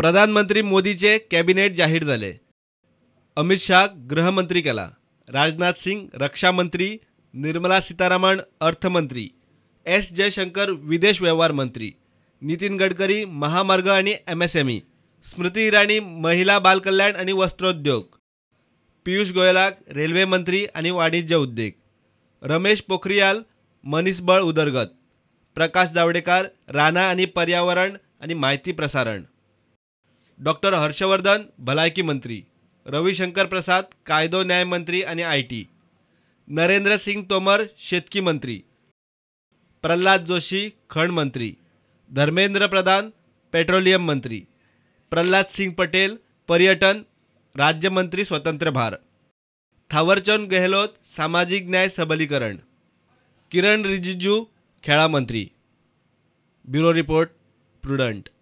प्रधानमंत्री मोदीचे कॅबिनेट जाहीर जाले. अमित शाह गृहमंत्री केला, राजनाथ सिंग रक्षा मंत्री, निर्मला सीतारामन अर्थमंत्री, एस जयशंकर विदेश वेव्हार मंत्री, नितीन गडकरी महामार्ग आनी एमएसएमई, स्मृती इराणी महिला बालकल्याण आनी वस्त्रोद्योग, पियुष गोयलाक रेल्वे मंत्री आनी वाणिज्य उद्देग, रमेश पोखरियाल मनीसबळ उदरगत, प्रकाश जावडेकर रानां आनी पर्यावरण आनी म्हायती प्रसारण, डॉक्टर हर्षवर्धन भलायकी मंत्री, रविशंकर प्रसाद कायदो न्याय मंत्री आनी IT, Narendra Singh Tomar शेतकी मंत्री, प्रल्हाद जोशी खण मंत्री, धर्मेंद्र प्रधान पेट्रोलियम मंत्री, प्रल्हाद सिंग पटेल पर्यटन राज्यमंत्री स्वतंत्र भार, थावरचंद गेहलोत सामाजीक न्याय सबलीकरण, किरण रिजिजू खेळां मंत्री. Bureau report, Prudent.